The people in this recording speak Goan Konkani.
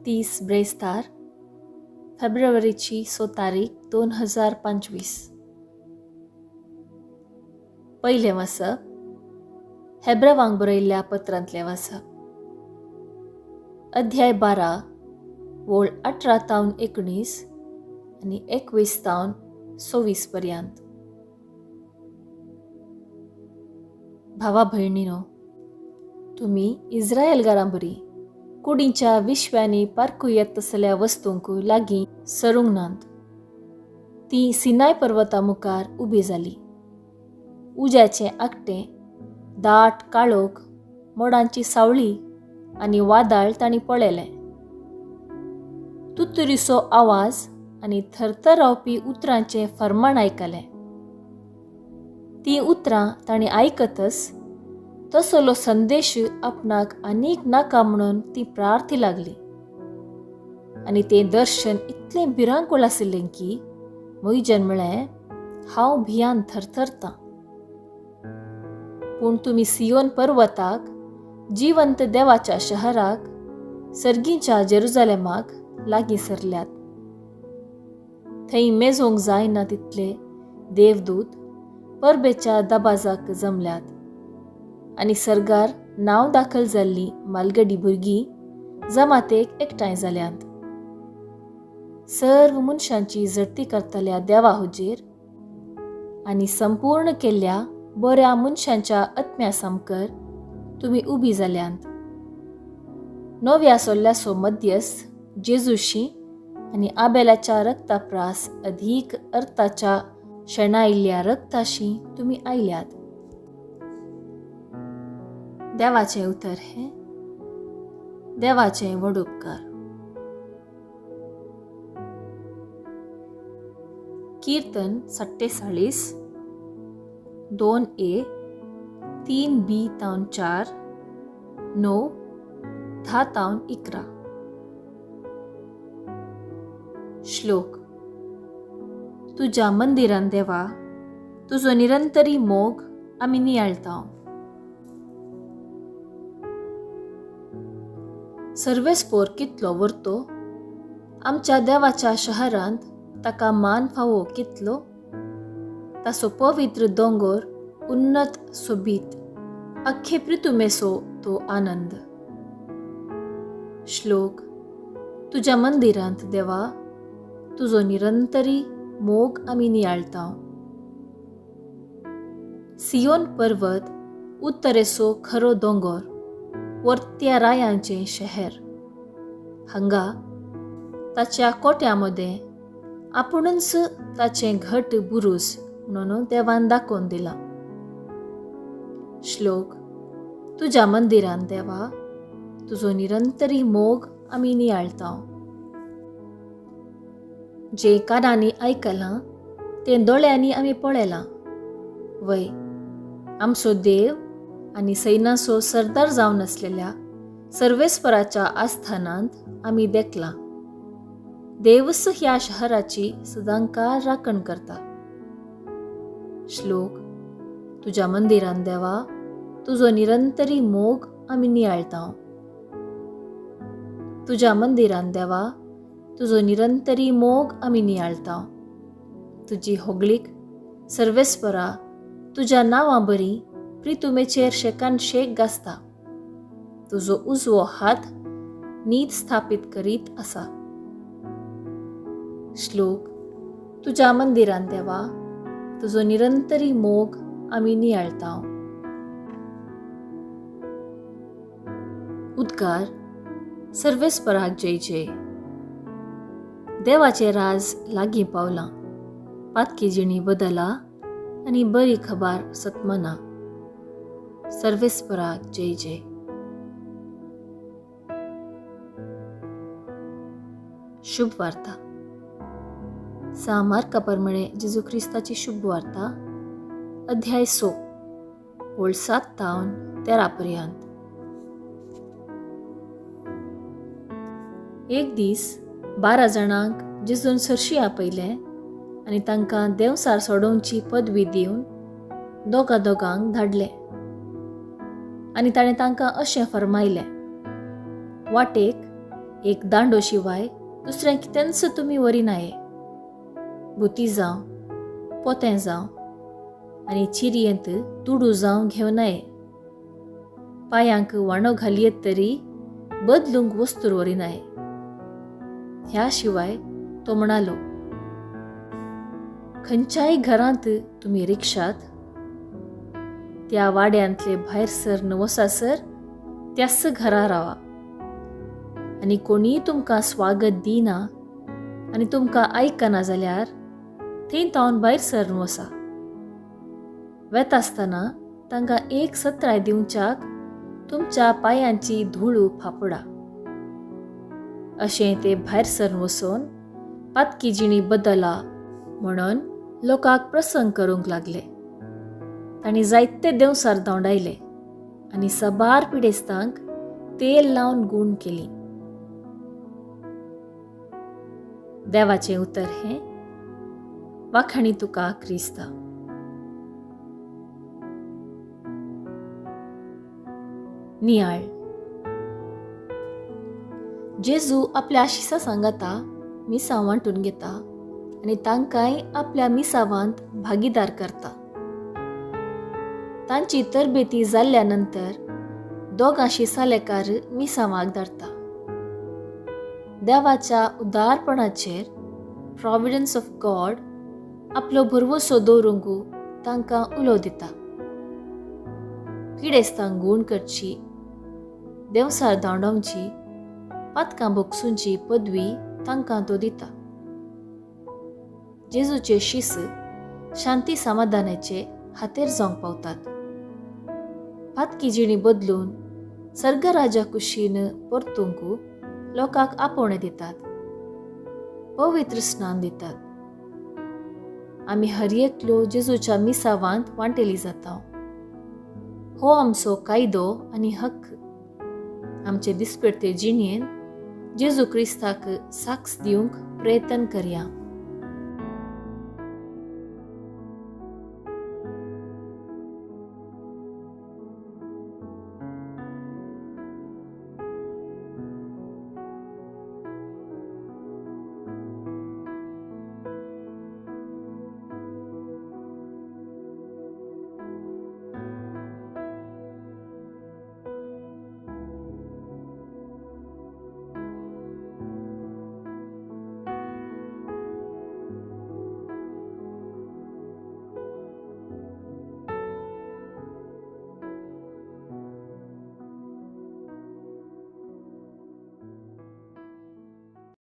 30 ब्रेस्तार फेब्रुवारीची 6 तारीख 2025. पयलें वाचप हेब्रावांक बरयल्ल्या पत्रांतलें वाचप. अध्याय 12 वोळ 18 तावन 19 आनी 21 तावन 26 पर्यंत. भावा भयणीनो, तुमी इस्रायलगारां बरी कुडींच्या विश्वांनी पारखू येत तसल्या वस्तूंक लागीं सरूंक नात. ती सिनाय पर्वता मुखार उबी जाली. उज्याचें आकटें, दाट काळोख, मोडांची सावळी आनी वादळ तांणी पळयलें. तुतुरीचो आवाज आनी थरथर रावपी उतरांचें फर्माण आयकलें. तीं उतरां तांणी आयकतच तसलो संदेश आपणाक आनीक नाका म्हणून ती प्रार्थी लागली. आनी तें दर्शन इतलें भिरांकूळ आशिल्लें की मोयजन म्हळें, हांव भियान थरथरतां. पूण तुमी सियोन पर्वताक, जिवंत देवाच्या शहराक, सर्गीच्या जेरुजालेमाक लागीं सरल्यात. थंय मेजोवंक जायना तितले देवदूत परबेच्या दबाजाक जमल्यात आनी सर्गार नांव दाखल जाल्लीं मालगडी भुरगीं जमातेक एकठांय जाल्यांत. सर्व मनशांची झडती करतल्या देवा हुजेर आनी संपूर्ण केल्ल्या बऱ्या मनशांच्या आत्म्या सामकार तुमी उबी जाल्यांत. नव्या सोल्ल्याचो मध्यस्थ जेजूशी आनी आबेलाच्या रक्ताप्रास अधीक अर्थाच्या शेणायल्ल्या रक्ताशी तुमी आयल्यात. देवाचें उतर हें देवाचें व्हड उपकार. कीर्तन 47 2 ए 3 बी तावन 4 9 10 तावन 11. श्लोक. तुज्या मंदिरान देवा तुजो निरंतरी मोग आमी नियाळता. सर्वेस्पोर कितलो वर्तो आमच्या देवाच्या शहरांत, ताका मान फावो कितलो. ताचो पवित्र दोंगर उन्नत सोबीत, अख्खे प्रितुमेसो तो आनंद. श्लोक. तुज्या मंदिरांत देवा तुजो निरंतरी मोग आमी नियाळता. सियोन पर्वत उत्तरेचो खरो दोंगर, वर्त्या रायांचें शहर. हांगा ताच्या कोट्या मदें आपुणूच ताचें घट बुरूज म्हणून देवान दाखोवन दिलां. श्लोक. तुज्या मंदिरान देवा तुजो निरंतरी मोग आमी नियाळता. जें कानांनी आयकलां तें दोळ्यांनी आमी पळयलां. वय आमचो देव आनी सैनाचो सरदार जावन आसलेल्या सर्वेस्पराच्या आस्थानांत आमी देखलां. देवच ह्या शहराची सदांकाळ राखण करता. श्लोक. तुज्या मंदिरान देवा तुजो निरंतरी मोग आमी नियाळता. तुज्या मंदिरान देवा तुजो निरंतरी मोग आमी नियाळता. तुजी होगळीक सर्वेस्परा तुज्या नांवा बरी प्रितुमेचेर शेकान शेक गाजता. तुजो उजवो हात नीत स्थापीत करीत आसा. श्लोक. तुज्या मंदिरान देवा तुजो निरंतरी मोग आमी नियाळता. उद्गार. सर्वेस्पराक जय जय. देवाचें राज लागीं पावलां. पातकी जिणी बदला आनी बरी खबर सतमना. सर्वेस्पराक जय जय. शुभ वार्ता. सा मार्का प्रमाणे जेजू क्रिस्ताची शुभ वार्ता, अध्याय 6 ओळ 7 तावन 13 पर्यंत. एक दीस 12 जाणांक जेजून सरशी आपयलें आनी तांकां देंवसार सोडोवची पदवी दिवन दोगा दोगांक धाडले. आनी ताणें तांकां अशें फर्मायलें, वाटेक एक दांडो शिवाय दुसरें कितेंच तुमी व्हरिनाये. भुती जावं, पोतें जावं आनी चिरयेंत दुडू जावं घेवनाये. पांयांक वाणो घालयेत तरी बदलूंक वस्तूर व्हरिनाये. ह्या शिवाय तो म्हणालो, खंयच्याय घरांत तुमी रिक्षात त्या वाड्यांतले भायर सरन वसासर त्याच घरा रावा आनी कोणीय तुमकां स्वागत दिना आनी तुमकां आयकना जाल्यार थंय तावन भायर सरन वसा. वेता आसतना तांकां एक सत्राय दिवच्याक तुमच्या पांयांची धूळ फापुडा. अशें ते भायर सरन वचून पातकी जिणी बदला म्हणून लोकांक प्रसंग करूंक लागले. तांणी जायते देंवसार धांवडायले आनी सबार पिडेस्तांक तेल लावन गूण केली. देवाचें उतर हें. वाखाणी तुका क्रिस्ता. नियाळ. जेजू आपल्या आशिसा सांगाता मिसां वांटून घेता आनी तांकांय आपल्या मिसावांत भागीदार करता. तांची तरबेती जाल्ल्या नंतर दोगां शिसालेकार मिसावाक धाडटा. देवाच्या उदारपणाचेर प्रॉविडन्स ऑफ गॉड आपलो भरवसो दवरूंक तांकां उलो दिता. पिडेस्तांक गूण करची, देंवसार धांवडावची, पातकां भोगसूंची पदवी तांकां तो दिता. जेजूचे शीस शांती समाधानाचे हातेर जावंक पावतात. पातकी जिणी बदलून सर्गराजा कुशीन परतूंक लोकांक आपोवणें दितात, पवित्र स्नान दितात. आमी हर एकलो जेजूच्या मिसावांत वांटेली जाता. हो आमचो कायदो आनी हक्क. आमचे दिसपेडते जिणेन जेजू क्रिस्ताक साक्ष दिवंक प्रयत्न करया.